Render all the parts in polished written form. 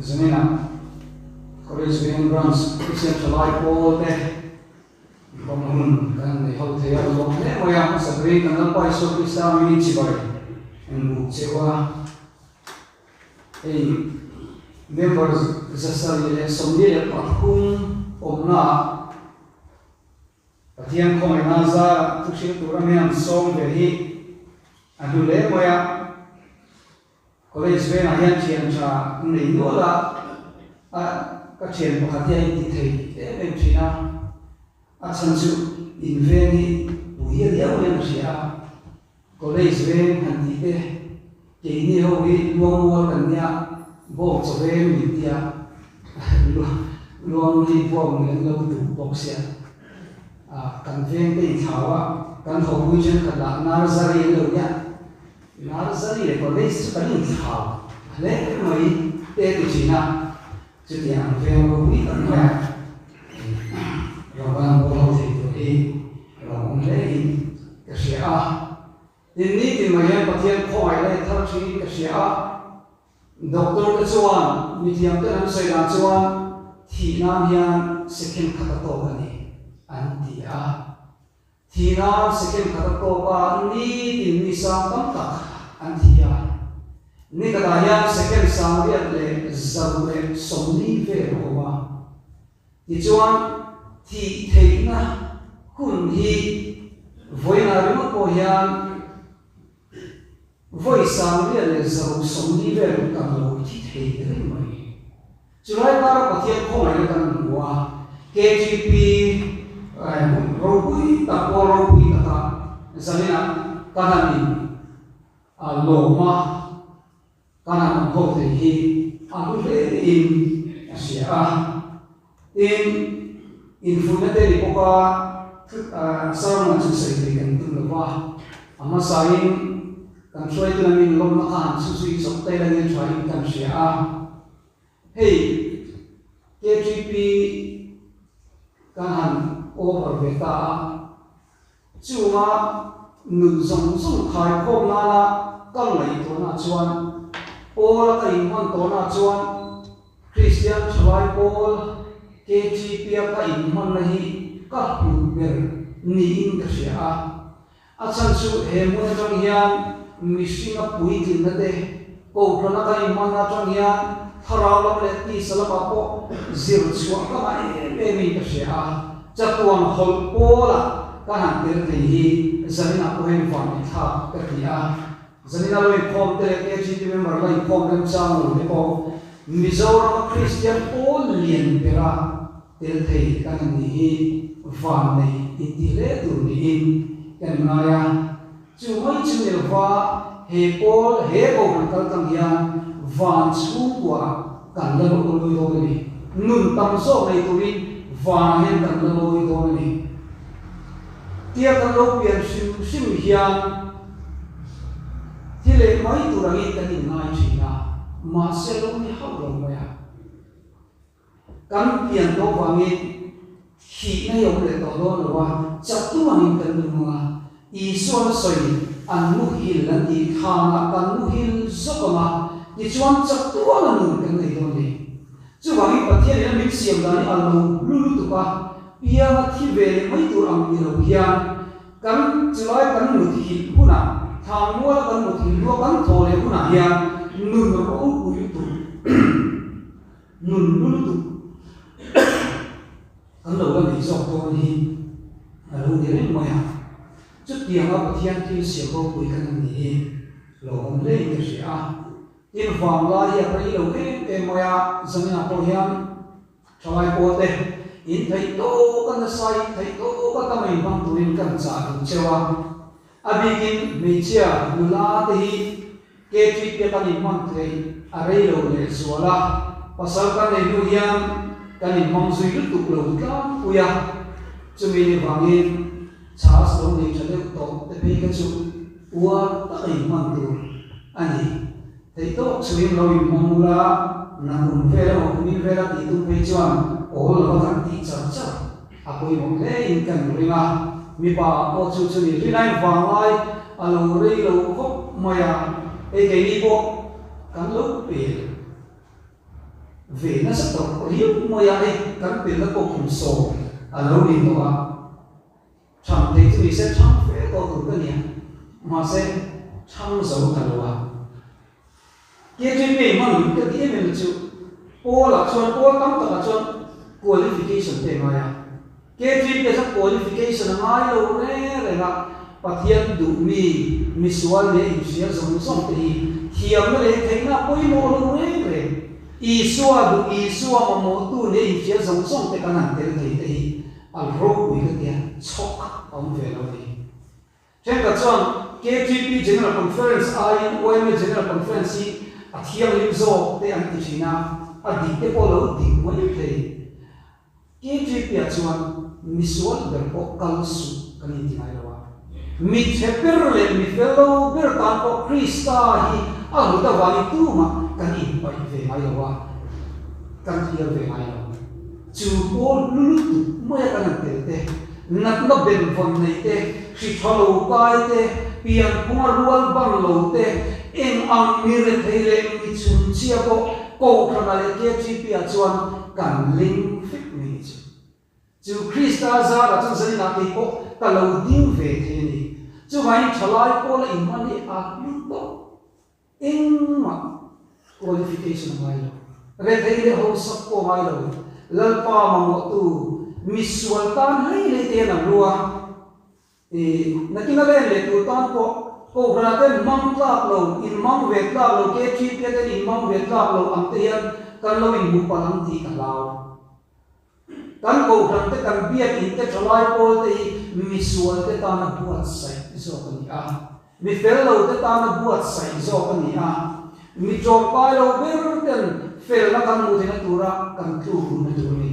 Zaninah College Veng Branch Kristian Thalai Pawl te inkhawmna hun kan nei ho thei a, lawm hle mai a, hmasa berin kan Lalpa Isua Krista minin chibai an buk cheu a. Hei member 733 awmnaah Pathian khawngaihna zarah thu hrilh tur a mian sawm ve hi a hlu hle mai a. College vengah hian thian tha nei nual a, a ka thian pakhat hi a inti thei em em thin a, a chhan chu in veng hi pui a diau hian a hria a, College veng han tih te keini ho hi luangmual kan nia bawk chaw veng min tia luang hi bawk min an lo duh bawk sia kan veng te inthlau a kan hawpui thenkhat lah Narzary an lo nia Narzary leh college chu kan inthlau hle mai te ti thin a chutiang ang veng ropui tak mai a Rawngbawn bawk ho thei tur hi lo awm hle in ka hria a. Tin, nitin mai hian Pathian khawngaih leh thar thin ka hria a. Doctor te chuan mithiam ten an sawi dan chuan thih nan hian second khat a tawk a ni an ti a. Thih nan second khat a tawk a, nitin mi sang tam tak an thi a. Ni khatah hian second 640 vel a awm a. Tichuan, thih theihna hun hi vawiinah ringawt pawh hian vawi 640 vel kan lo thi thei reng mai. Chulai kara Pathian khawngaihna kan hmu a, KTP ropui tak pawh ropui taka zaninah ka han in lawm a. Kan han awm ho thei hi a hlu hle in a hria a. Tin, infuihna te ni bawk a, sermon chu sawi thei kan tum lo va, a hmasain kan hruaitu lamin lawmna kha han chhuzui chawp te langin tha in kan hria a. Hei KTP kan han over ve ta a. Chunga nun zawng zawng khaikhawm nana ka ngaihtuahna chuan Paula ka inhman tawhna chuan Kristian Thalai Pawl KTP-a ka inhmanna hi ka hlut ber niin ka hria a. A chhan chu he hmun atang hian mihringa puitlinna te, kohhrana ka inhmanna atang hian thlarau lam leh tisa lamah pawh zir chhuah ka ngah em emin ka hria a. Chatuan hawlh pawlah ka han tel thei hi Zanina pawh hian van i thlak ka ti a. Zanina lo inkhawm te leh KGP member la inkhawm remchang lo te pawh Mizorama Kristian pawl lian bera tel thei kan han nih hi van nei inti hle tur niin kan ngai a. Chu mai chu ni lova he pawl he kohhran kal tlang hian van chhungkua kan la lawi dawn a ni. Nun tam zawk nei turin vanah hian kan la lawi dawn a ni. Tia kan lo pian hrim hrim hian thi leh mai tur angin kan inngai thin a, mahse lo ni hauh lo mai a. Kan pian tawh vangin thihna hi a awm leh tawh dawn lo a, chaktu angin kan nung ang a, Isuan a sawi an muhil an tih thlangah kan muhil zawk ang a, tichuan chaktu anga nun kan nei dawn a ni. Chuvangin Pathianin a min siam dan hi a lo hlu lutuk a, pianga thi ve leh mai tur ang ni lo hian kan chulai kan muthilh hunah, thlangmuala kan muthilh hlua kan thaw leh hunah hian nun ropui lutuk. Nun lu lutuk kan lo la nei zawk dawn hi a lo ni reng mai a. Chutianga Pathian thil siam ropui kan han ni hi lo awm hle in ka hria a. Tin, vanglai hi a rei lo em em mai a, zaninah pawh hian thalai pawl te in theih tawk a nasa in theih tawk a tam a inhmang turin kan chah duh cheu a. A bikin hmeichhia nula te hi KTP a kan inhman theih a rei lo leh zual a, pasal kan nei hnu hian kan inhmang zui lutuk lo tlangpui a, chumi ni vangin chhas lo nei tha deuh tawh te phei kha chu uar taka inhman tur a ni. Theihtawk chhuin lo inhmang ula, nakum vel emaw kumin vela tih tum phei chuan awl lova kan tih char char a pawimawh hle in kan ring a, mipa pawh chu chu ni rinai vanglai a lo rei lo khawp mai a, hei keini pawh kan lo pel. Ve nasa tawh riau mai a, hei kan pilna pawh kum sawm a lo ni tawh a, chhang thei chu nise chhang fe tawh tur ka nia, mahse chhang zo ta lo a. KJP hman lut ka ti em em na chu Paul ah chuan Paul tam takah chuan qualification te a ngai a, KJP ah chuan qualification a ngai lo reng reng a, Pathian duh mi, misual leh inhria zawng zawng te hi thiamna leh theihna a pawimawh lo reng reng. Isua duh, Isua mamawhtu leh inhria zawng zawng te kan han tel thei te hi a ropui ka tia chhawk a awm ve lo a ni. Thenkhat chuan KTP General Conference aiin yma General Conference hi a thianghlim zawk te an ti thin a, a dik te pawh lo dik mai thei. KTP-ah chuan misual ber pawh kal suh kan inti ngai lo a. Mi chhe ber leh mi fel lo ber tan pawh Krista hi a hlut avangin tumah kan inpaih ve ngai lo a, kan thial ve ngai lo. Chu pawl hlu lutuk maia kan han tel te, natna benvawn nei te, hri tha lo kai te, pianphunga rual ban lo te, eng ang mi rethei leh mi chhunchhia pawh Kohhrana leh KGP-ah chuan kan ling fek mai ni chu. Chu Krista zarah chuan zaninah kei pawh ka lo ding ve thei a ni. Chuvangin thalai pawla inhman hi a hlu tawh. Engmah qualification a ngai lo. Rethei leh hausak pawh a ngai lo. Lalpa mamawhtu misual tan hlei hlei te hian an ru a. I nakin a len leh tur tan pawh Kohhranah ten mang tlak lo, in mang ve tlak lo, KTP ten in mang ve tlak lo ang te hian kan lo inhmu palh ang tih ka hlau. Kan Kohhran te, kan biakinn te, thalai pawl te hi misual te tana buatsaih zawk a ni a. Mi fel lo te tana buatsaih zawk a ni a. Mi tawrhpai lo ber ten felna kan hmuh theihna tura kan tluk luhna tur a ni.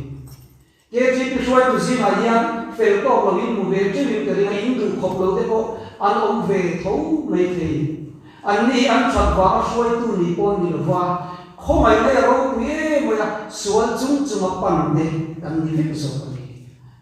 KTP hruaitu zingah hian fel tawk lo in hmu ve teuhin ka ring a, in duh khawp lo te pawh an awm ve tho mai thei. Anni an that vanga hruaitu ni pawh ni lova, khawngaihna i ropui em mai a, sual chung chunga pan te kan ni vek zawk a ni.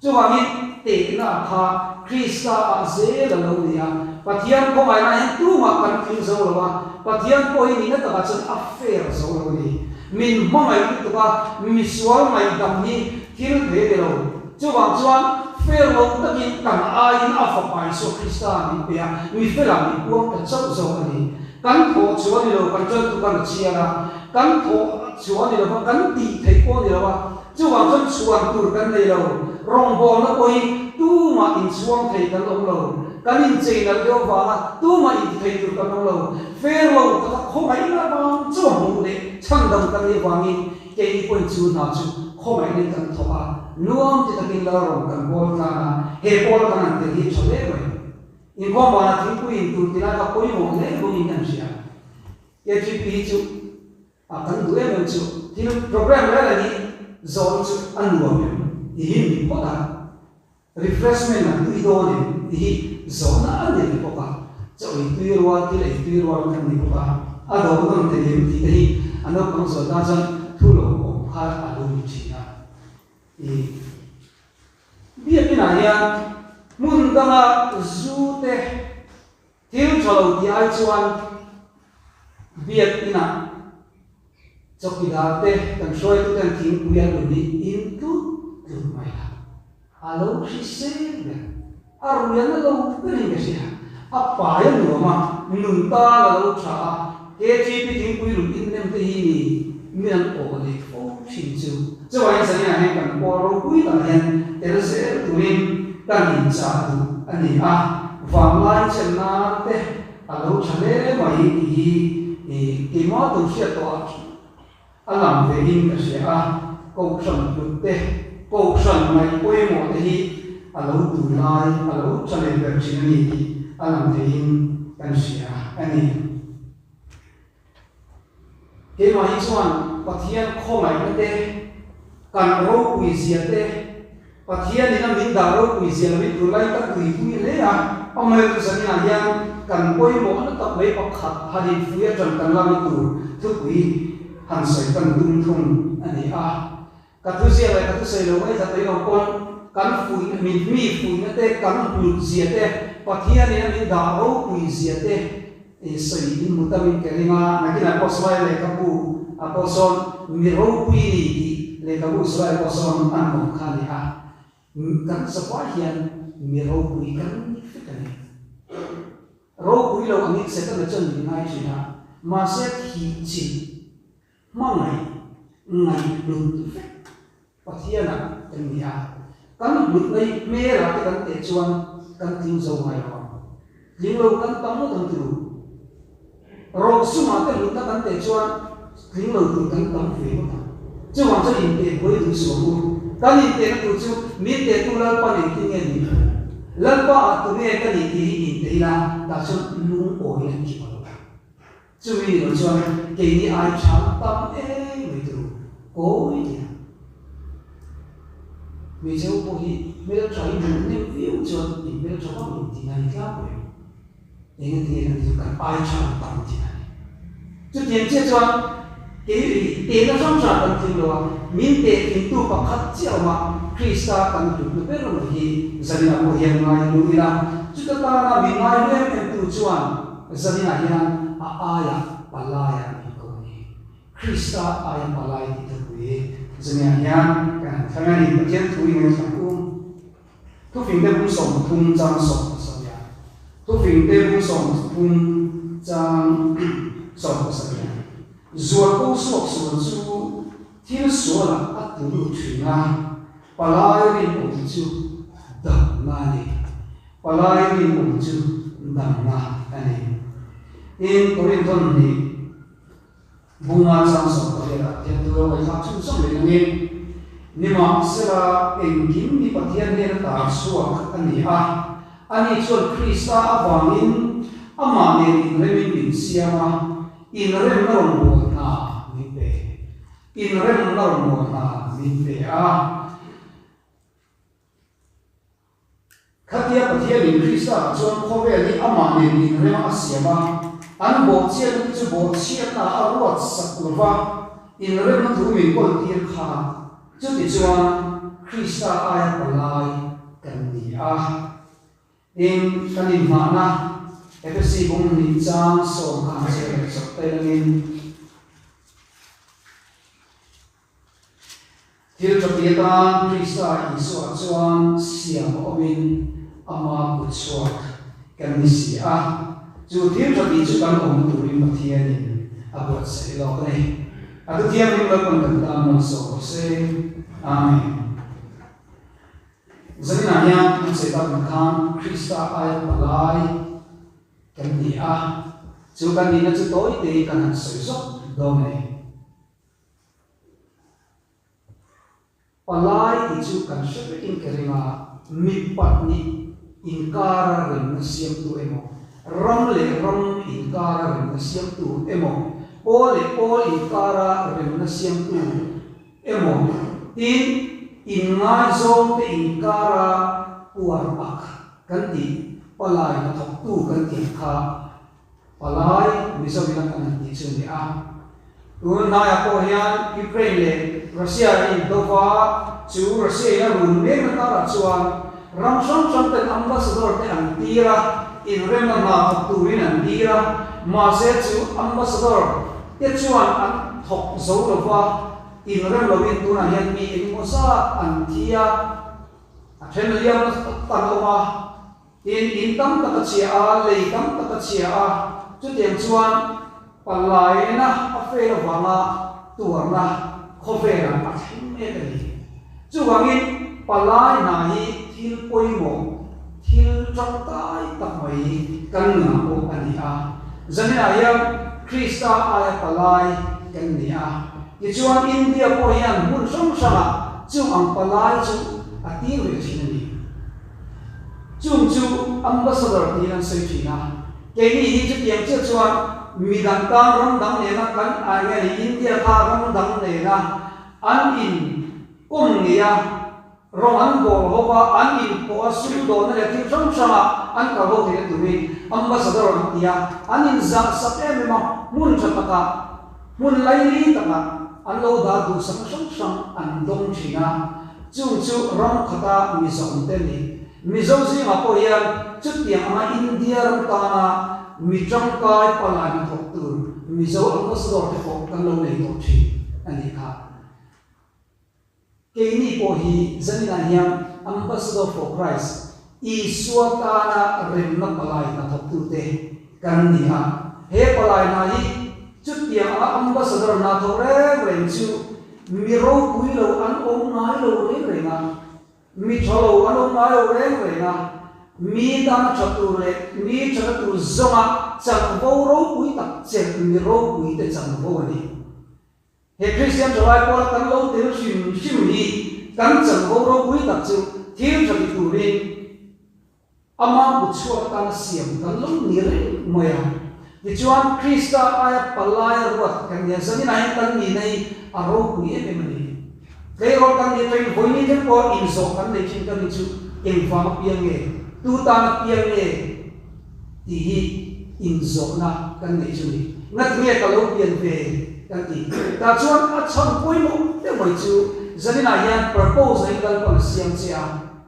Chuvangin tehna kha Krista ah zel a lo ni a, Pathian khawngaihna hian tumah kan tling zo lo a, Pathian pawh hi nihna takah chuan a fair zo lo a ni. Min hmangaih lutuk a, misual ngaihdam hi thil thei a ni lo. Chuvang chuan fair lo takin kan aiin a Fapa Isua Krista min pe a, mi felah min puang ta chauh zawk a ni. Kan thawh chu a ni lo, kan ṭantu kan a chhiar a, kan thawh chu a ni lo va, kan tih theih pawh a ni lo a, chuvang chuan chhuan tur kan nei lo. Rawngbawlna pawh hi tumah inchhuang thei kan awm lo, kan inchei nalh deuh avanga tumah intithei tur kan awm lo. Fair lo taka khawngaihna avang chu a hmuh leh chhandam kan nih avangin Keini pawhin chu hna chu khawngaihna kan thawk a, nuam ti takin Lalrawn kan bawl tlan a, he pawl kan han tel hi tha hle mai. Inkhawm banah thingpui in tur tilai kha pawimawh hle bawkin kan hria. KGP hi chu a kan duh em em chu thil program reng reng hi zawn chu a nuam em ti hi ni phawt a. Refreshment an tui dawn em tih hi zawhna a ni rih bawk a, chaw ei tui rual, thil ei tui rual kan ni bawk a, a do nawn thei em tih te hi a naupang zawh tan chuan thu lo awm kha a lo ni thin a. I biakinah hian hmun danga zu te thil tha lo tih ai chuan biakinah chawkidar te kan hruaituten thingpui an rawn nih in tlut tlut mai a. A lo hrisel ber, a ruian a lo berin ka hria. A pai a nuam a, nun tan a lo tha a, KTP thingpui lung innem te hi ni min an awh leh fo thin chu. Chuvangin zaninah hian kan pawl ropui takah hian tel zel turin kan inchah duh a ni a, vanglai chen nan te a lo tha hle mai tih hi keimah tum hriat tawh a. A lang ve in ka hria a, Kohhran hlut te, Kohhran ngaih pawimawh te hi a lo tun lai, a lo tha leh ber thin a ni tih a lang theiin kan hria a ni. Keimah hi chuan Pathian khawngaihna te, kan ropui zia te, Pathianin a min dah ropui zia lovin tunlai ka tuipui hle a, amaherawhchu zaninah hian kan pawimawhna tak mai pakhat han infuih atang kan lak na tur thupui han sawi kan tum thung a ni a. Ka thuziak leh ka thusawi lo ngaihthla tawhin awm pawn kan fuih min mi fuihna te, kan hlut zia te, Pathianin a min dah ropui zia te sawi in hmu tamin ka ring a, nakinah pawh Smile lehkhabu. ah pawh sawn mi ropui ni tih lehkhabu sawi pawh sawn an awm kha a ni a. Kan zavai hian mi ropui kan ni vek a ni. Ropui lo angin Setana chuan min ngai thin a, mahse thih chilh hmangaih ngaihhlut vek Pathianah kan ni a. Kan hlutna hi hmelah te kan teh chuan kan tling zo ngai lo ang. Tling lo kan tam ngawt ang turu. Rawhsumah te hlutna kan teh chuan tling lo tur kan tam ve ngawt ang. Chuvang chuan inteh buai duh suh ang u. Kan intehna tur chu min tehtu Lalpa nen tin nge ni? Lalpa ah tunge ka nih tih hi inteh ila tah chuan lungawi an ki lo. Chumi ni lo chuan keini ai tha tam em mai tur kawi tia. Hmeichhe ho pawh hi hmeltha hi hmuh nem viau chuan in hmeltha vak lo tih na ni tlangpui ang. Eng a ti nge kan tih chu kan ai tha ang tam tih a ni. Chutiang chiah chuan kei tehna hrang hrang kan tling lo a, min tehtlingtu pakhat chiah awm a, Krista kan hlutna ber mai hi zaninah pawh hian ngai hlu ila, chuta tana min ngai hlu em em tu chuan zaninah hian a aia palaiah min ko a ni. Krista aia palai tih thupui zaninah hian kan han thlang a ni. Pathian thu i ngaithla ang u. Thufingte bung 30 chang 17. Thufingte bung 30 chang 17. Zualko suak sual chu thil sualah a tlu lut thin a, palai rinawm chu damna a ni. Palai rinawm chu damna a ni. Tin, Korinthon nih Bunga chang 18 ah hian tu ro ngaihthlak chhun zawng leh angin, Nimahsela, engkim hi Pathian hnen ata chhuak a ni a, ani chuan Krista avangin amah nen inremin min siam a, inremna rawnbawl hna min pe. Inremna rawnbawl hna min pe a. Khatia Pathianin Krista-ah chuan khawvel hi amah nen inrema a siam a, an bawhchhiatna te chu bawhchhiatnaah a ruat sak lo va, inremna thu min kawltir kha, chutichuan Krista aia palai kan ni a. Tin, kan inhmahna Efesi bung hnih chang 10 khan chhiar leh chawp taih langin, Thil tha ti atan Krista Isua chuan siam awmin ama kut chhuak kan ni si a, chu thil tha ti chu kan awm turin Pathianin a buatsaih lawk a ni. A thu thianghlim Lalpan kan tan malsawm rawh se. Amen. Zaninah hian an sawi tak ang khan Krista aia palai kan ni a, chu kan nihna chu tawi tein kan han sawi zawk dawn a ni. Palai tih chu kan hre vekin ka ring a, mi pahnih inkara remna siamtu emaw, ram leh ram inkara remna siamtu emaw, pawl leh pawl inkara remna siamtu emaw, tin, inngaizawngte inkara puar ak kan tih palai hnathawktu kan tih ang kha Palai Mizo ina kan han tih chu a ni a. Tun hnaiah pawh hian Ukraine leh Russia a in do va, chu Russia in a run mek na karah chuan ram hrang hrang ten ambassador te an tir a, inremna hna thawk turin an tir a, mahse chu ambassador te chuan an thawk zo lo va, inrem loin tunah hian mi engemaw zat an thi a, a then liam nasa tak an awm a. Tin, in tam tak a chhia a, lei tam tak a chhia a, chutiang chuan palaina a fel avanga tuarna khawvelah a thleng mek a ni. Chuvangin palai hna hi thil pawimawh, thil tangkai tak mai kan nunah pawh a ni a. Zaninah hian Krista aia palai kan ni a, tichuan India pawh hian hmun hrang hrangah chung ang palai chu a tir ve thin a ni. Chung chu Ambassador tiin an sawi thin a, keini hi chutiang chiah chuan midang tan ram dang nena kan ai nge ni India kha ram dang nena an in kawm ngei a, rawng an bawl ho va, an in pawh a sum dawnna leh thil hrang hranga an kal ho theihna turin Ambassador an ti a, an in zah sak em em a, hmun tha takah, hmun laili takah an lo dah duhsakna hrang hrang an dawng thin a. Chung chu ram khata Mizo awmte ni. Mizo zingah pawh hian chutiang anga India ram tana mi tangkai palai hnathawk tur Mizo Ambassador te pawh kan lo nei tawh thin a nih kha. Keini pawh hi zaninah hian Ambassador for Christ, Isua tana remna palai hnathawktute kan ni a. He palai hna hi chutiang anga Ambassador hna thawk reng reng chu mi ropui lo an awm ngai lo reng reng a, mi tha lo an awm ngai lo reng reng a, mi tana tha tur leh mi thana tur zawnga chanvo ropui tak chelh mi ropuite chanvo a ni. He Kristian thalai pawla kan lo tel hrim hrim hi kan chanvo ropui tak chu thil tha ti turin ama kut chhuak atana siam kan lo ni reng mai a. Tichuan, Krista aia palaia ruat kan nia zaninah hian kan nihna hi a ropui em em a ni. Tleirawl kan nih atangin vawini te pawh inzawh kan nei thin ka rin chu engvang apiang nge, tu tan apiang nge tih hi inzawhna kan neih chu ni. Ngatinge ka lo pian ve kan ti. Tah chuan a chhan pawimawh deuh mai chu zaninah hian purpose in Lalpan a siam che a,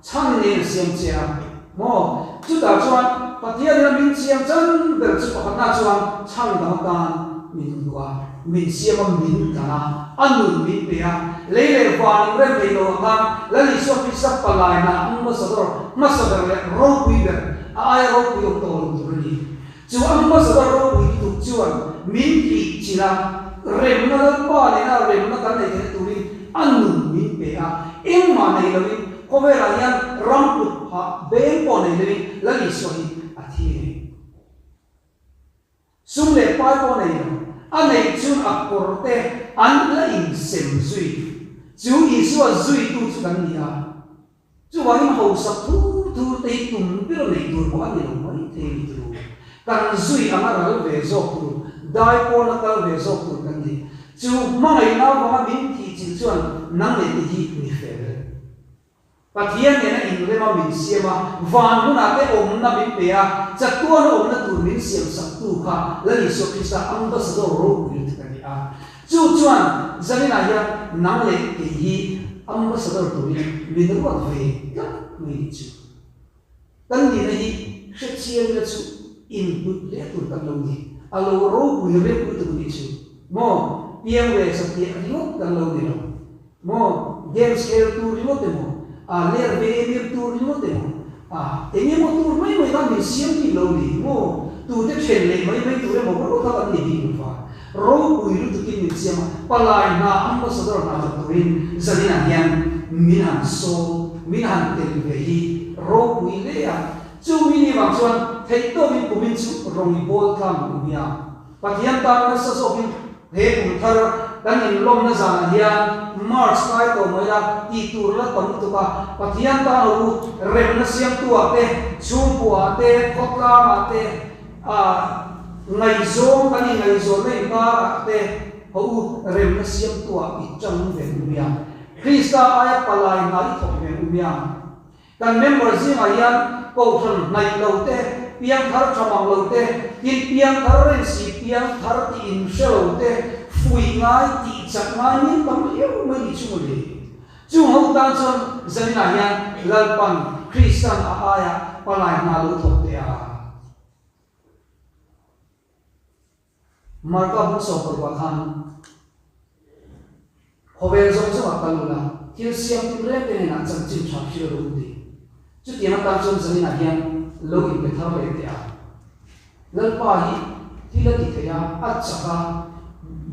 chhan nen a siam che a maw? Chutah chuan Pathian in a min siam chan ber chu pakhatna chuan chhan dang atan min duh a, min siam a, min tlan a, a nun min pe a, lei leh van in rem thei lo ang khan Lal Isua Krista palaina ambassador hmasa ber leh ropui ber A aia ropui awm tawh lo tur a ni. Chu ambassador ropui lutuk chuan min tih chilh a, remna Lalpa nena remna kan nei theihna turin a nun min pe a. Engmah nei loin khawvelah hian ram kut phah beng pawh nei loin Lal Isua hi a thi a ni. Sum leh pai pawh nei lo, a neih chun a kawr te an la insem zui. Chu Isua zuitu chu kan ni a. Chuvangin hausak thur thur te hi tum ber neih tur pawh a ni lo mai thei ni tur. Kan zui anga ral ve zawk tur, dai pawna kal ve zawk tur kan ni. Chu hmangaihna avanga min thih chilh chuan nang leh te hi ni fel. Pathian nena inrema min siam a, van hmunah te awmna min pe a, chatuana awmna tur min siam saktu kha Lal Isua Krista ambassador ropui lutuk a ni a. Chu chuan zaninah hian nang leh kei hi ambassador turin min ruat ve tlat mai nih chu. Kan nihna hi hrechiang ila chu inhlut hle tur kan lo ni. A lo ropui reuh lutuk nih chu maw? Piang ve satliah ringawt kan lo ni lo. Maw? Games khel tur ringawt emaw, a ler ve em em tur ringawt emaw, a eng emaw tur mai mai khan min siam bik lo ni maw? Tute then leh mai mai tur emaw ro kha kan ni bik lo va. Ropui lutukin min siam a, palai hna, ambassador hna thawk turin zaninah hian min han sawm, min han tel ve hi ropui hle a. Chu mi ni vang chuan theihtawkin kumin chu rawng i bawl tlang u nia. Pathian tan nasa zawkin he kum thar kan inlawmna zanah hian March kai tawh mai la tih tur la tam lutuk a, Pathian tan ho u remna siamtuah te, chhungkuaah te, khawtlangah te, ah ngaihzawng kan inngaihzawnna inkarah te ho u remna siamtuah i tang ve u nia. Krista aia palai hna i thawk ve u nia. Kan member zingah hian kohhran hnaih lo te, piangthar tha mang lo te, tin piangthar reng si piangthar tih in hre lo te, fuih ngai, tih chak ngai min tam riau mai ni chu mawle. Chung ho tan chuan zaninah hian Lalpan Kristan a aia palai hna lo thawk teh a. Marka bung sawmparukah khan khawvel zawng zawngah kal ula, thil siam tin reng te hnenah chanchin tha hrilh rawh u ti. Chutiang atan chuan zaninah hian lo inpe thar leh teh a. Lalpa hi thil a ti thei a, a chak a,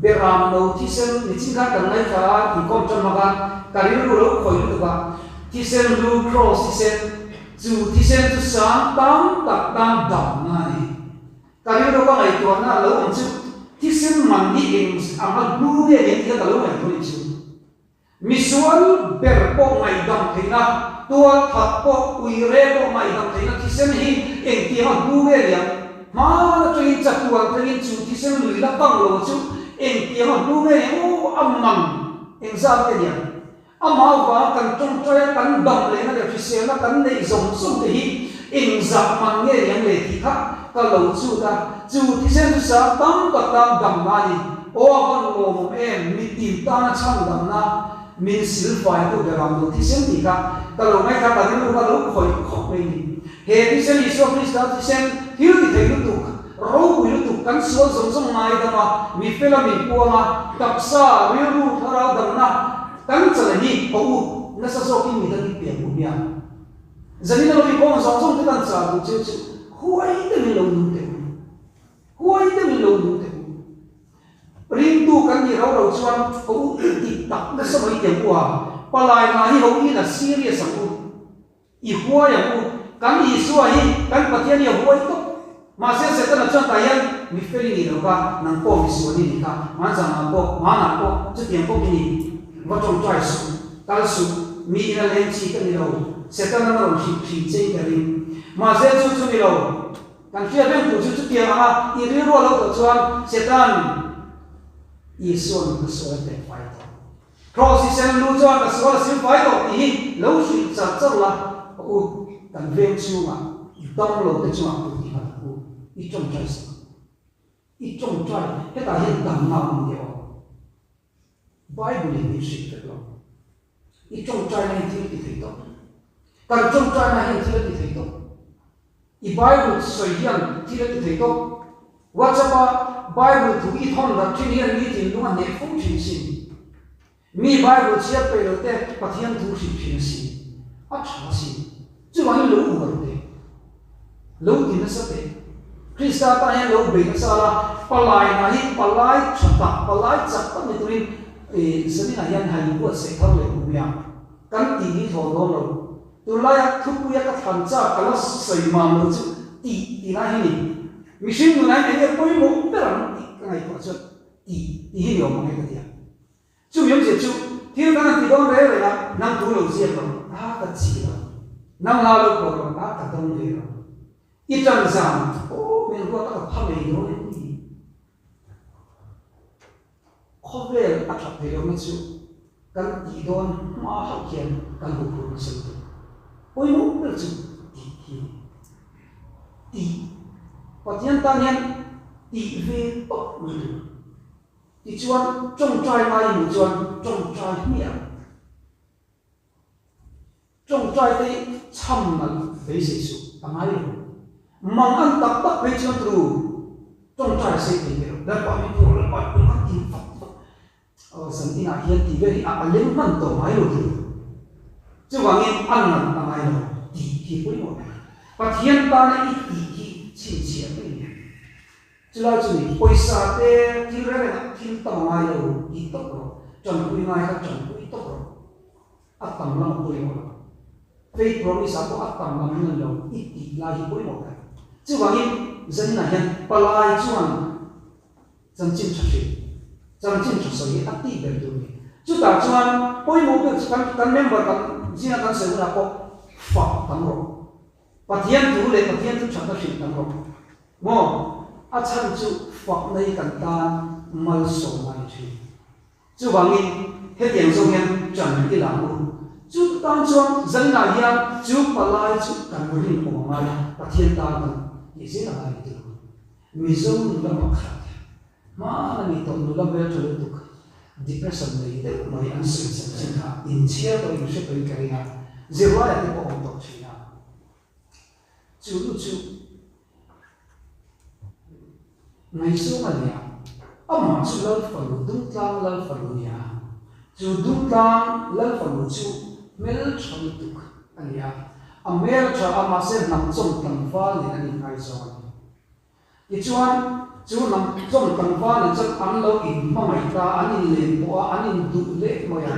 beram lo thisen nichin khan kan ngaithla a, inkhawm tan hmang khan ka rilru lo khawih lutuk a, thisen lu cross thisen, chu thisen chu sang tam tak tan damna a ni. Ka rilru ka ngaihtuahna a lo awm chu thisen man hi eng anga hlu nge nen tih kha ka lo ngaihtuah nih chu. Misual ber pawh ngaihdam theihna, tual that pawh, uire pawh ngaihdam theihna thisen hi engtianga hlu nge liang? Hmaan atangin chatuan thlengin chu thisen lui la kang lo chu engtianga hlu nge liang? Aw a man engzat nge liang? Amah avanga kan tawngtai a, kan dam lehna leh hriselna kan neih zawng zawng te hi engzah man nge liang le tih kha ka lo chut a, chu thisen chu sang tam tak tan damna a ni. Aw a van lawmawm em, mitin tana chhandamna min silfaitu ber ang lo thisen tih kha ka lo ngaithla ka rilru kha lo khawih khawp mai ni. He thisen Isua Krista thisen thil ti thei lutuk. Ropui lutuk kan sual zawng zawng ngaidam a, mi fela min puang a, taksa, rilru, thlarau damna kan chan hi haw u, nasa zawkin mi dangin pian u nia. Zanin a lo inkhawm zawng zawng te kan chah duh cheu chu huai deuhin lo nung teh u. Huai deuhin lo nung teh u. Ringtu kan nih rau rau chuan haw u dik tak nasa mai tiang u a, palai hna hi haw ila serious ang u. I huai ang u. Kan Isua hi kan Pathian hi a huai tawp. Mahse Setana chuan tah hian mi fel i nih lo kha, nang pawh mi sual i nih kha, hmanzangah pawh, hmanah pawh chutiang pawh i ni. Va tawngtai suh, kal suh, mi ina leng chi ka ni lo, Setana na rawn hrih thin che in ka ring. Mahse chu chu ni lo. Kan hriat reng tur chu chutiang anga i rilru a lo tawh chuan Setan Isua'n ka sual a tek fai tawh. Cross i sen lu chuan ka sual a sim fai tawh tih hi lo hrilh char char la, ka u, kan veng chhungah dam lo te chungah kut i nghat ang u, i tawngtai sak ang u. I tawngtai, hetah hian damna a awm nia aw. Bible in min hrilh vek lo. I tawngtai na hian thil a ti thei tawh. Kan tawngtai na hian thil a ti thei tawh. I Bible sawi hian thil a ti thei tawp. WhatsApp a Bible thu i thawn rat thin hian mi thinlung a hneh fo thin sin. Mi Bible chhiar peih lo te Pathian thu hrilh thin a sin. A tha sin. Chuvangin lo uar teh. Lo ti nasa teh. Krista tan hian lo bei nasa la, palai hna hi palai tha tak, palai chak tak ni turin zaninah hian han inbuatsaih thar leh kum nia. Kan tih hi thlawn dawn lo. Tunlaia thupuia ka thlan chak ka la sawi mam lo chu tih tih lai hi ni. Mihring nunah hian eng nge pawimawh ber ang tih ka ngaihtuah chuan tih tih hi ni awm ang e ka ti a. Chumi awmzia chu thil kan han ti dawn reng reng a, nang thu lo ziak lo, a ka chi lo, nang la lo pawh lo, a ka dawng ve lo. I tan zan, aw min ruat a ka pha ngei dawn em ni? Khawvel a that theih lohna chu kan tih dawn hma hauh hian kan huphurh nasa lutuk. Pawimawh ber chu tih hi a ni. Tih, Pathian tan hian tih ve tawp mai tur. Tichuan tawngtai ngai hmuh chuan tawngtai hmiah. Tawngtai te hi chham nalh beisei suh a ngai lo. Mang an tak tak phei chuan tru tawngtai sei thei ve lo. Lalpa min phuah Lalpa min phuah kan ti vak vak. Aw zan inah hian tih vel hi a lem hman tawh ngai lo tru. Chuvangin a nalh a ngai lo tih hi pawimawh ber. Pathian tana i tih hi chhinchhiah mai a ni. Chulai chu ni, pawisa te thil reng rengah thil tam a ngai lo tih tawp rawh, tanpui ngai kha tanpui tawp rawh. A tam lam a pawimawh lo. Faith promise ah pawh a tam lam nan lo i tih lai hi pawimawh ber. Chuvangin zaninah hian palai chuan chanchin tha hrilh, chanchin tha sawi hi a tih ber tur a ni. Chutah chuan pawimawh ber chu kan kan member kan zinga kan sawi hunah pawh fak tam rawh. Pathian thu leh Pathian thu thatna hrilh tam rawh. Maw? A chhan chu fakna hi kan tan malsawmna a ni thin. Chuvangin, hetiang zawng hian ṭan i la ang u. Chu tan chuan zaninah hian chu palai chu kan rin awm a ngai a, Pathian tan kan tih zel a ngai ni tur. Mizo nula pakhat, hmaan a ni tawh nula hmelṭha lutuk, depression nei deuh mai an sawi chanchin kha inchhiar tawh in hre tawhin ka ring a, zirlaia te pawh awm tawh ṭhin a. Chu nu chu ngaihzawng a ni a, amah chu Lal fanu Dungtlang Lal fanu ni a, chu Dungtlang Lal fanu chu hmeltha lutuk a ni a, a hmel a tha a mahse hnamchawm tlangval nen an inngaizawng a ni. Tichuan, chu hnamchawm tlangval nen chuan an lo inhmangaih ta, an inlen pawh a, an induh leh mai a,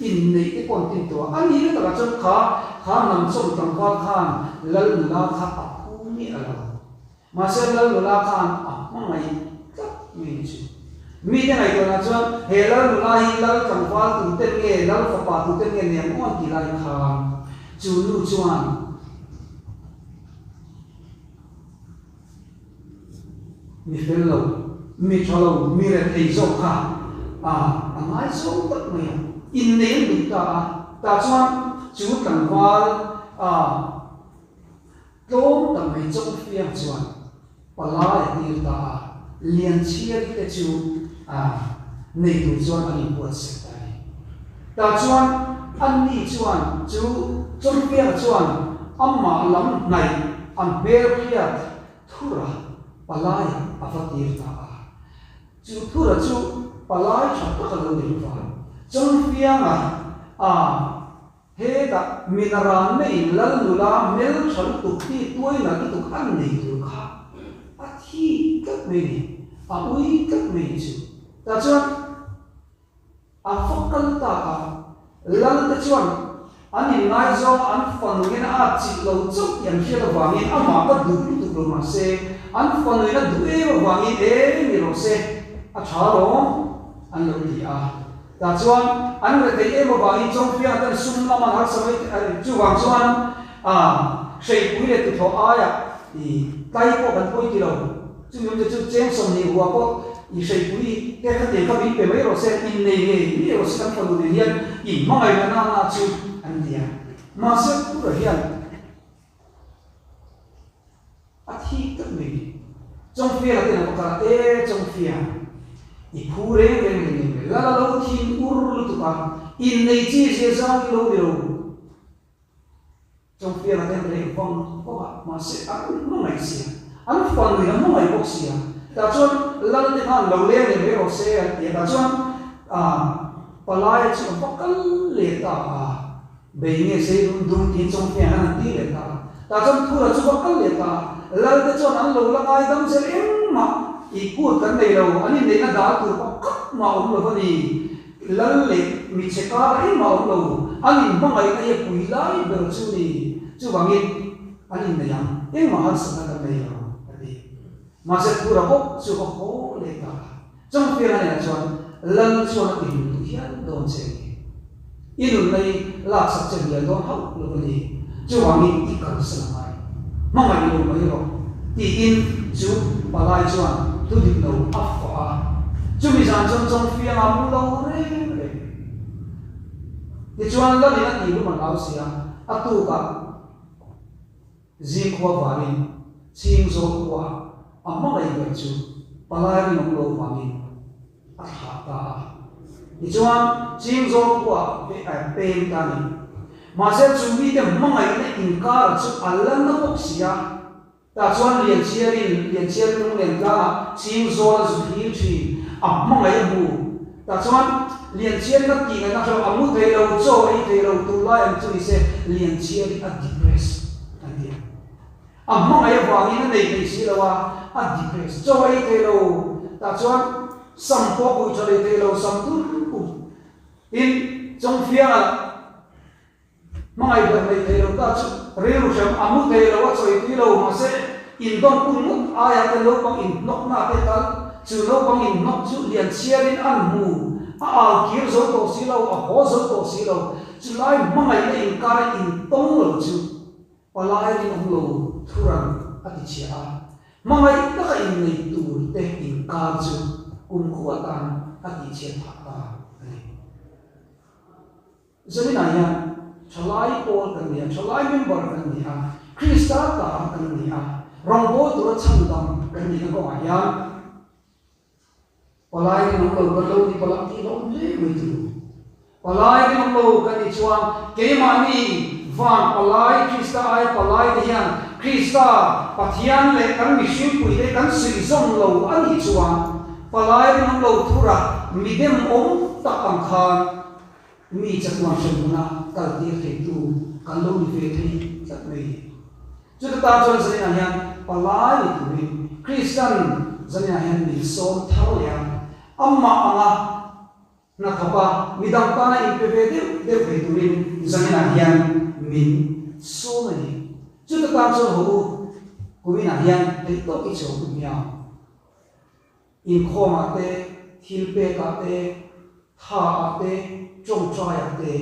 inneih te pawh an tin tawh a. A nihna takah chuan kha kha hnamchawm tlangval khan Lal nula kha a phu miah lo. Mahse, Lal nula khan a hmangaih tlat mai ni chu. Mite ngaihtuahna chuan he Lal nula hi Lal tlangval tuten nge, Lal fapa tuten nge nem awn ti lai khan chu nu chuan, Mi fel lo, mi tha lo, mi rethei zawk kha a a ngai zawng tak mai a, innei an duh ta a, tah chuan chu tlangval a tlawm tak mai Chawngfiang chuan palai a tir ta a, Lianchhiari te chu a nei tur chuan an inbuatsaih ta a ni. Tah chuan anni chuan chu Chawngfianga chuan amah lam hnaih a hmelhriat thur a. Palaiah a va tir ta a. Chu Thura chu palai tha tak a lo ni lo va, Chawngfianga a hetah minaran meiin lal nula hmel tha lutuk ti tuai nalh lutuk an nei tur kha a thi tlat mai ni, a ui tlat mai ni chu. Tah chuan A va kal tak a, Lal te chuan an inngaizawng an fanuin a atchilh lo chauh tih an hriat avangin amah ka duh lutuk lo mahse an fanuin a duh em avangin e ni rawh se a tha lawm an lo ti a. Tah chuan an retheih em avangin Chawngfianga ten sum lam an harsa mai chuvang chuan a hreipui leh tuthlawh aiah i tlai pawh kan pawi ti lo. Chumi awmte chu cheng 20 hua pawh i hreipui te khatiang kha min pe mai rawh se, innei ngei ngei rawh se kan fanu nen hian in hmangaih na nana chu an ti a. Mahse Pura hian a thik tlat mai ni. Chawngfiala ten a va kal a, E Chawngfia, i phu reng reng reng em le, lal a lo thin ur lutuk a, innei chi zia zang i lo ni lo. Chawngfiala te an reh vang vang a, mahse an hmangaih sia, an fanuin a hmangaih bawk sia. Tah chuan Lal te khan lo leng leh mai rawh se an ti a, tah chuan Palaia chu a va kal leh ta a, bei nge sei dum dum tiin Chawngfiala khan an ti leh ta a. Tah chuan Thura chu va kal leh ta a, Lal te chuan an lo la ngai dam zel engmah i kut kan nei lo, an inneihna dal tur pakhat mah a awm lo va ni. Lal leh mi che kar engmah awm lo, an inhmangaihna hi a pui lai ber chu ni. Chuvangin an innei ang, engmah harsatna kan nei lo, a ti. Mahse Thura bawk chu va haw leh ta a. Chawngfianga nenah chuan Lal chuan a tihlim duh hial dawn che a ni. I nunna hi laksak che hnial dawn hauh lo a ni. Chuvangin i kalsan a ngai. Hmangaih lo mai rawh, tiin chu palai chuan thu dik lo a fah a. Chumi zan chuan Chawngfianga mu lo reng reng. Tichuan Lalin a tih lum a hlau si a, a tukah Zingkhua varin Chhingzawl khuaah a hmangaih ber chu palai rinawm lo vangin a thlah ta a. Tichuan, Chingzawl khuaah peng ta a ni. Mahse, chu mite hmangaihna inkara chu a la na bawk si a. Tah chuan Lianchhiarin, Lianchhiar lunglen tlangah Chingzawl a zu thlir thin, a hmangaih a hmu. Tah chuan Lianchhiarin a tih ngaihna hre lo, a mu thei lo, chaw a ei thei lo, tunlai ang chu ni se Lianchhiarin a depress an ti a. A hmangaih avangin a nei thei si lo a, a depress. Chaw ei thei lo tah chuan sam pawh pui tha leh thei lo, sam tur pu in Chawngfianga hmangaih ber nei thei lo ta chu rilru hram a mu thei lo, a chawi tui lo, mahse indawn pun ngawt aia te naupang inhnawkna te tal, chu naupang inhnawk chu lian chhiarin an hmu, a au kir zo tawh si lo, a haw zo tawh si lo, chulai hmangaihna inkara intawng lo chu. Palai rinawm lo thuran a ti chhia a, hmangaih taka innei tur te inkar chu kumkhua atan a tihchhiat phah ta a ni. Zaninah hian thalai pawl kan ni a, thalai member kan ni a, Krista ta kan ni a, rawngbâwl tura chhandam kan nihna kawngah hian Palai rinawm lo kan lo ni palak tih hlawm hle mai chu. Palai rinawm lo kan nih chuan keimahni van palai Krista aia palai te hian Krista Pathian leh kan mihringpui te kan suihzawm lo a nih chuan palai rinawm lo thura midem awm tak ang khan mi chatuan hremhmuna kaltir theitu kan lo ni ve thei tlat mai. Chuta tan chuan zaninah hian palai ni turin Kristan zaninah hian min sawm thar leh a, amah anga hnathawk a, midang tana inpe ve deuh deuh thei turin zaninah hian min sawm a ni. Chuta tan chuan haw u, kuminah hian theihtawk i chhuak u hmiang. Inkhawmah te, thilpekah te, thaah te, tawngtaiah te,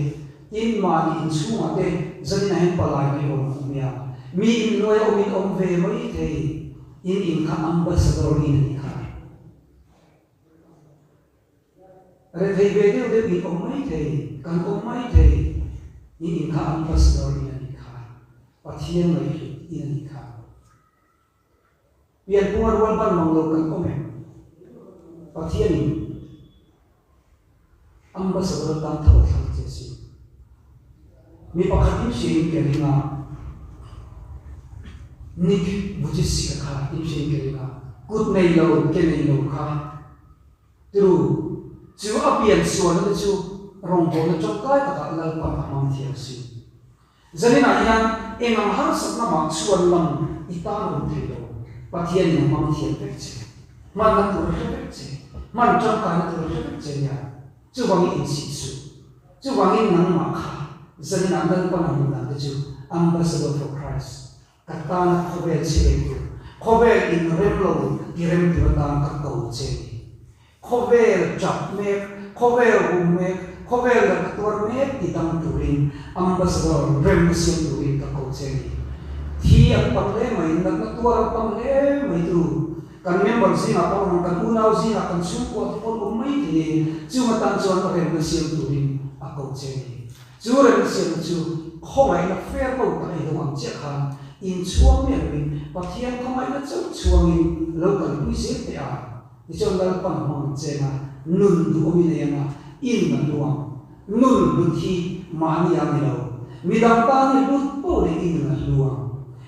tin mahni inchhungah te zaninah hian palai mai awm ang nia. Mi inhnuaia awmin awm ve mai thei, in in kha ambassador in a nih kha. Rethei ve deuh deuh in awm mai thei, kan awm mai thei, in in kha ambassador in a nih kha. Pathian ngaihhlut in a nih kha. Pianphunga rual ban mang lo kan awm em? Pathianin Ambassador atan tho a thlang che si. Mi pakhat in hriain ka ring a, Nick Vujicic-a kha in hriain ka ring a. Kut nei lo, ke nei lo kha turu chu a pian sualna te chu rawngbawlna tangkai takah Lalpan a hmang thiam sin. Zaninah hian eng ang harsatna mah chhuan lam i tan awm thei lo, Pathianin a hmang thiam vek che. Hmanna tur a hre vek che. Hman tangkaina tur a hre vek che nia. Chuvangin insih suh. Chuvangin nangmah kha zaninah Lalpan a hmuh dan te chu Ambassador for Christ, ka tana khawvel chheng tur, khawvel inrem lo tirem tur atan ka ko che ni. Khawvel chap mek, khawvel rum mek, khawvel rak tuar mek ti dang turin Ambassador remna siam turin ka ko che ni. Thi an tam hle mai, natna tuar an tam hle mai tu. Kan member zingah pawh ang, kan unau zingah, kan chhungkua te pawh an awm mai thei e. Chung atan chuan remna siam turin a ko che ni. Chu remna siamna chu khawngaihna fair lo tak ei dawng ang chiah khan inchhuang miah loin Pathian khawngaihna chauh chhuangin lo kalpui zel teh a. Tichuan Lalpan hmang cheng a, nun duhawm i nei ang a, in a hlu ang. Nun hlut hi mahni a ni lo. Midang tan i hlut poh leh i nun a hlu ang.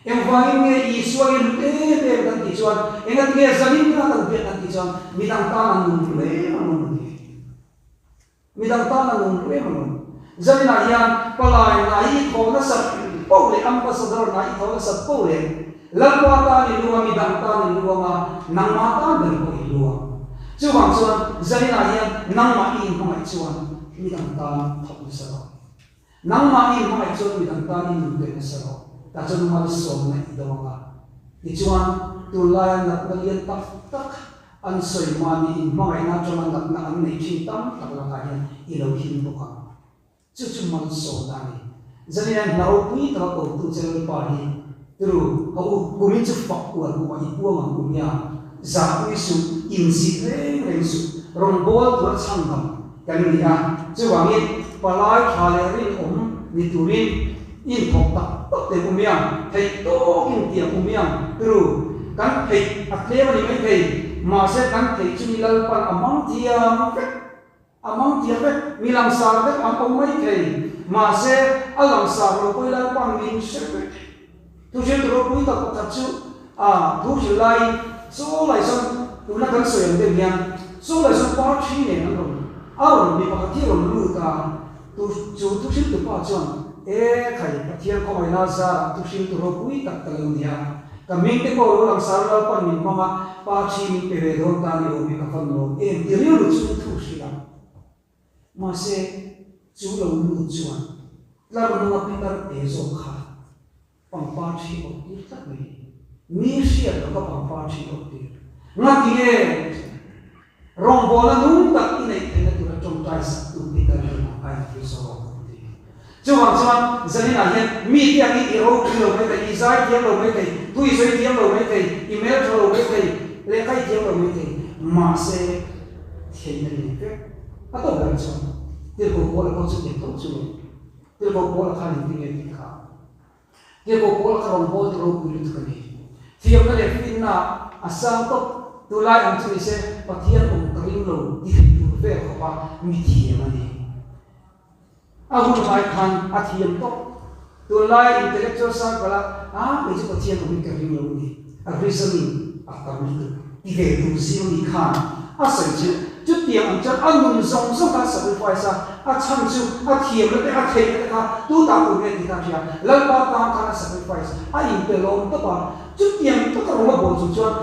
Engvangin nge Isua i hlut em em kan tih chuan, engati nge zanin kha kan biak kan tih chuan midang tan a nun hlu em a nun a ni. Midang tan a nun hlu em a nun. Zaninah hian palai na i thawh nasat poh leh ambassador na i thawh nasat poh leh Lalpa tan i lu a, midang tan i lu ang a, nangmah tan ber pawh i lu ang. Chuvang chuan zaninah hian nangmah i inhmangaih chuan midang tan thawk nasa rawh. Nangmah i inhmangaih chuan midang tan i nun pe nasa rawh. Tah chuan malsawmna i do ang a. Tichuan, tunlaia natna lian tak tak an sawi mahni inhmangaihna atanga natna an neih thin tam tak lakah hian i lo him bawk ang. Chu chu malsawmna a ni. Zanin hna ropui taka kotu che Lalpa hi turu ho u, kumin chu fak uar kumah i puang ang u nia, zahpui suh, inzit reng reng suh, rawngbâwl tura chhandam kan ni a, chuvangin palai tha leh rinawm ni turin inthawk tak tak teh u miang, theih tawkin tiang u miang turu kan theih a tlem a ni maithei, mahse kan theih chu ni Lalpan a mang thiam vek. A mang tiah vek, mi langsar deuh an awm mai thei. Mahse, a langsar lo pawh i Lalpan min hre vek. Thuhriltu ropui tak pakhat chu a thu hrilh laiin Chaw lai chuan tuna kan sawi ang deuh hian Chaw lai chuan pa thi nen an rawn a rawn mi pakhat hi a rawn lut a, tu chu thuhriltu pa chuan E khai, Pathian khawngaihna zarah thuhriltu ropui tak ka lo ni a, ka hming te pawh lo langsar Lalpan min hmang a, Pa thi min pe ve dawn ta ni awm hi ka van lawm em ti rilru chu thu hrilh a. Mahse, chu lo lut chuan tlar hnunga pitar te zawk kha pangpar thi awk tir tlat mai. Mi hriat lo kha pangpar thi awk tir. Ngati nge? Rawngbawlna nung tak i neih theihna tura tawngtai sak tu pitar hi a in thil zawk an ti. Chuvang chuan zaninah hian mite angin i ropui lo mai thei, i zai thiam lo mai thei, thu i sawi thiam lo mai thei, i hmel tha lo mai thei, lehkha i thiam lo mai thei, mahse theihna i nei vek. A tawp berah chuan tirhkoh Paula pawh chu tiang tho chu lo. Tirhkoh Paula khan engtin nge tih kha? Tirhkoh Paula kha rawngbawltu ropui lutuk a ni. Thiamna leh finna a sang tawp. Tunlai ang chu nise Pathian awm ka ring lo ti thei tur vel khawpa mi thiam a ni. A hun lai khan a thiam tawp. Tunlai intellectual circle a a kei chu Pathian awmin ka ring lo a ni. A reasoning a tam lutuk ti ve tur zing mi khan a sawi chu chutiang ang chuan a nun zawng zawng kha a sacrifice a, a chhan chu a thiamna te a theihna te kha tu ta tur nge tih kha a hria, Lalpa tan khan a sacrifice a inpe lawm tawp a, chutiang taka rawng a bawl chung chuan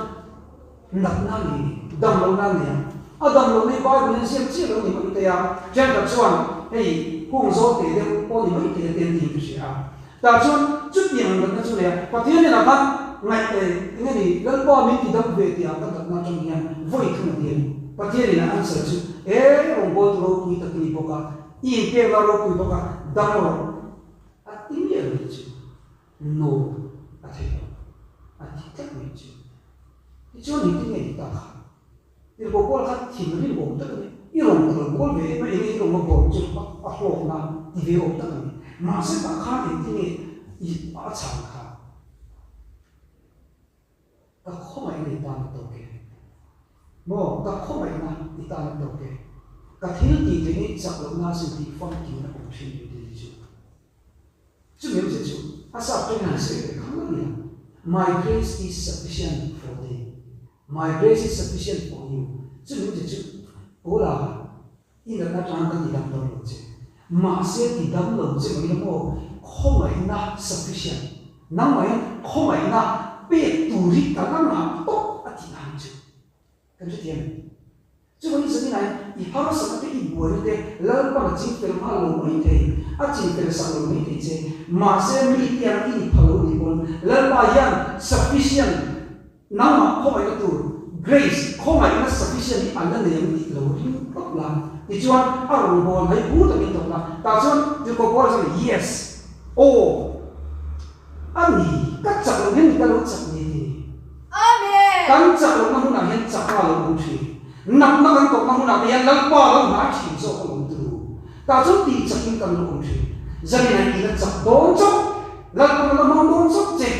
natna a nei ni, damlohna a nei ang. A damlohna hi Bible in ziak chiah lo ni mai thei a, thenkhat chuan hei hung zawlte deuh pawh ni mai thei a ten tiin ka hria a. Tah chuan chutiang natna chu nei a, Pathian inah khan ngaih eh eng nge ni, Lalpa min ti dam ve tih ah ka natna atang hian vawi thum a ti a ni. Pathian inah answer chu he rawngbawltu ropui tak i ni bawk a, i inpekna ropui bawk a, dam rawh a ti miah lo chu no a thei lo, a ti tlat mai chu. Tichuan engtin nge ti ta kha? Tirhkoh Paul kha thinrim awm tak a ni. I rawn kal bawl ve em a, enge i rawn a bawl chu a hlawkna ti ve awm tak a ni. Mahse tah khan engtin nge i a chhan kha? Ka khawngaihna i tan a tawk e. Maw, ka khawngaihna i tan a tawk e. Ka thil tih theihna i chak lohna sin tih famkim na awm thin min ti chu. Chumi awmzia chu a sap tawngin han sawi ve khang a nia, My grace is sufficient for thee. My grace is sufficient for you. Chu min ti chu, Paula, i natna atang ka ti dam dawn lo che. Mahse ti dam lo che mai la maw? Khawngaihna sufficient. Nangmah hian khawngaihna pek tur hi ka la ngah tawp a tih ang chu. Kan hrethiam em? Chuvangin zaninah hian i harsatna te, i buaina te Lalpan a chingfel nghal lo mai thei, a chingfel sak lo mai thei che. Mahse mi tiang i ni pha lo ni pawn Lalpa hian sufficient nangmah khawngaihna tur grace, khawngaihna sufficient hi a la nei ang tih lo ring tawp la. Tichuan a rawn bawl mai phu takin tawp la. Tah chuan Tirhkoh Paula chuan yes, aw, A ni, ka chak loh hian ni ka lo chak ni ti ni. Amen! Kan chak lohna hunah hian chakna a lo awm thin. Natna kan tawkna hunah te hian Lalpa lo hnai thin zawk a awm turu. Tah chuan tih chakin kan lo awm thin. Zanin ah ina chak dawn chauh, Lalpan a la hmang dawn chauh che.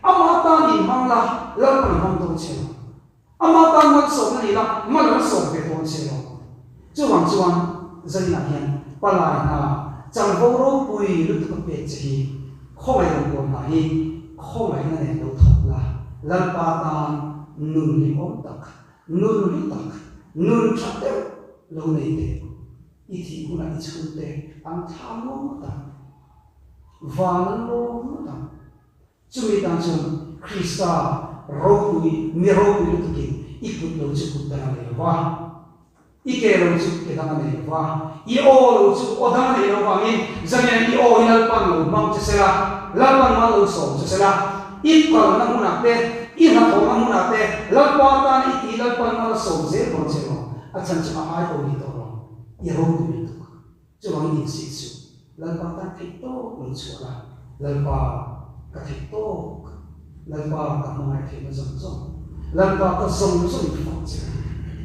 Amah tan inhmang la, Lalpan a hmang dawn che lo. Amah tan malsawmna ni la, mal a la sawm ve dawn che lo. Chuvang chuan zaninah hian palai hna changvo ropui lutuk a pek che hi khawngaih rawn kawn hna hi khawngaihna nen lo thawk la, Lalpa tan nun hlimawm tak, nun hlu tak, nun tha deuh lo nei teh. I thih hunah i chhungte an thla ngawt ang, van an lawm ngawt ang. Chumi tan chuan Krista ropui, mi ropui lutukin i kut lo chu kut dang a nei lo va, i ke lo chu ke dang a nei lo va, i aw lo chu aw dang a nei lo vangin zamian i aw hi Lalpan lo hmang che sela, Lalpan mal lo sawm che sela, i kalna hmunah te, i hnathawhna hmunah te Lalpa tana i tih Lalpan mal a sawm zel dawn che lo, a chhan chu a ai aw ni tawh lo, i ropui lutuk. Chuvangin insih suh, Lalpa tan theih tawk lo chhuah la, Lalpa ka theih tawk, Lalpa ka hmangaih theihna zawng zawng, Lalpa ka zawng zawng i fak che a,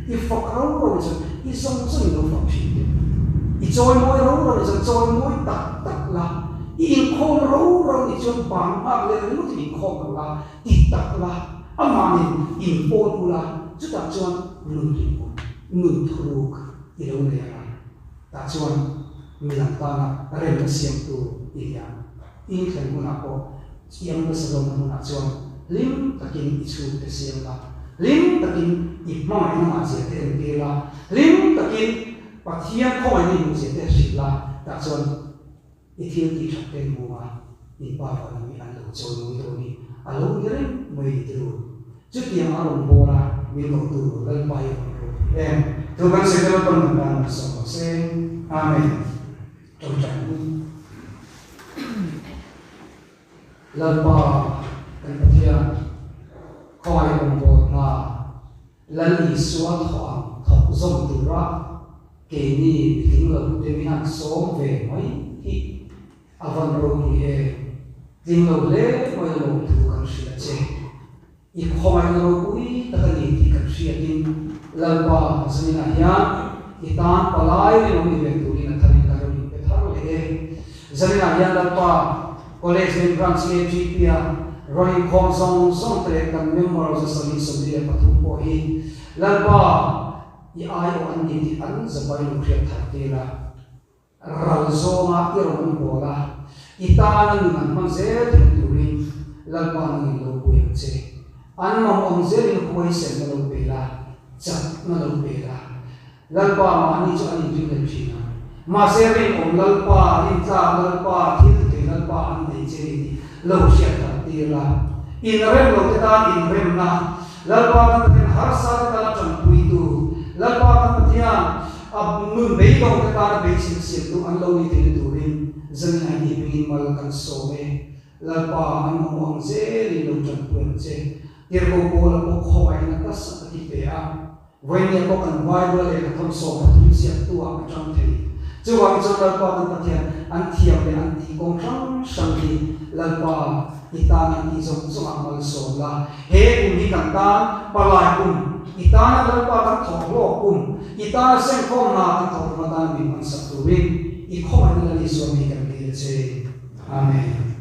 i fak ro ro ni chuan i zawng zawng i lo fak thin teh, i chawi mawi ro ro ni chuan chawi mawi tak tak la, i inkhawm ro ro ni chuan bang nghak leh ringawt in inkhawm lo la, ti tak la, amah nen inpawn ula, chutah chuan nun hlimawm, nun thuruk i lo nei ang a. Tah chuan midang tana remna siamtu i ni ang. I thlen hunah pawh i ambassador-na hmunah chuan hlim takin i chhungte siam la, hlim takin i hmangaihna ngahzia te entir la, hlim takin Pathian khawngaihna i hmuhzia te hrilh la, tah chuan i thil tih that te hmu a, in pa vana mi an lo chawi dawn hi a lo ni reng mai ni tiro. Chutiang a rawn bawl a, min kotu Lalpa hi a rawn ropui em? Thu kan sawi te Lalpan kan tan an sawm rawh se. Amen. Tawngtai ang u. Lalpa kan Pathian, khawngaih rawn bawl hna Lal Isua thawh ang thawk zawm tura keini mitling lo te min han sawm ve mai hi A van ropui em! Tling lo hle mai alawm thu kan hrilh a che. I khawngaihna ropui tak a ni tih kan hriatin Lalpa zaninah hian i tan palai rinawm ni ve turin a tharin ka rawn inpe thar leh e. Zaninah hian Lalpa College leh Branch KGP-a rawn inkhawm zawng zawng te leh kan member 773 pawh hi Lalpa i aiawh an ni tih an zapai lo hriat thar tir a. Ral zawnga i rawn awm bawl a, i tana nun an hman zel thei turin Lalpa nangin lo pui ang che. An mamawm zelin huaisenna lo pe la, chakna lo pe la. Lalpa mahni chu an inring leh thin a. Mahse rinawm Lalpa, rintlak Lalpa, thil thei Lalpa an nei che ni tih lo hriat thar tir la. Inrem lo te tan inremna, Lalpa kan Pathian harsa te tana tanpuitu, Lalpa kan Pathian, A nun beidawng te tana beisei siamtu an lo ni theihna turin zanin a i hmingin mal kan sawm e. Lalpa, an mamawh ang zelin lo tanpui ang che. Tirhkoh Paula pawh khawngaihna nasa tak i pe a. Vawinia pawh kan Bible lehkha thawmsawm pathum ziaktu ah a tang thei. Chuvangin chuan Lalpa kan Pathian an thiam leh an tih kawng hrang hrang hi Lalpa i tan an tih zawng zawng ah malsawm la. He kum hi kan tan palai kum, i tana Lalpa kan thawk hlawk kum, i tana sengkhawm hna kan thawk tum atana min hmansak turin i khawngaihna Lal Isua mi kan dil che. Amen.